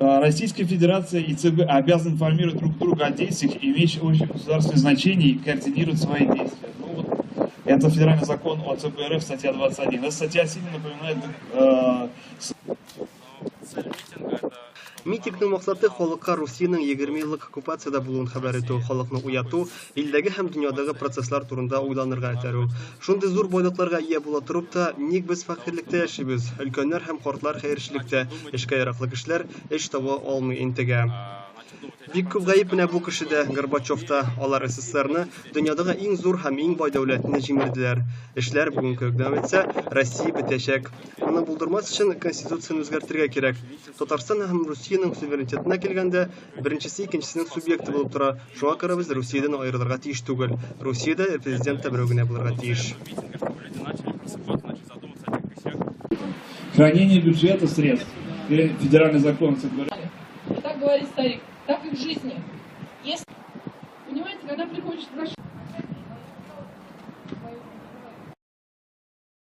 Российская Федерация и ЦБ обязаны информировать друг друга о действиях, имеющих общегосударственное значение, и координировать свои действия. Ну, вот, это федеральный закон о ЦБ РФ, статья 21. Эта статья сильно напоминает Митингның максаты халыкка Русиянең 20 еллык оккупациядә булуын хәбәр итү, халыкны уяту, илдәге һәм дөньядагы процесслар турында уйланырга этәрү. Шундый зур байлыкларга ия була торып та, ник без фәкыйрьлектә яшибез? Өлкәннәр һәм картлар хәерчелектә, эшкә яраклы кешеләр эш таба алмый интегә. Бик күп гаеп менә бу кешедә, Горбачевта. Алар СССРны, дөньядагы иң зур һәм иң бай дәүләтне җимерделәр. Эшләр бүген кебек дәвам итсә, Россия бетәчәк. Моны булдырмас өчен Конституцияне үзгәртергә кирәк. Татарстан һәм Русиянең суверенитетына килгәндә, беренчесе икенчесенең субъекты булып тора. Шуңа күрә без Русиядән аерылырга тиеш түгел. Русиядә президент та берәү генә булырга тиеш. Хранение бюджета средств. Федеральный закон ЦБ. Так говорит старик, так и в жизни. Если, понимаете, когда приходишь в наш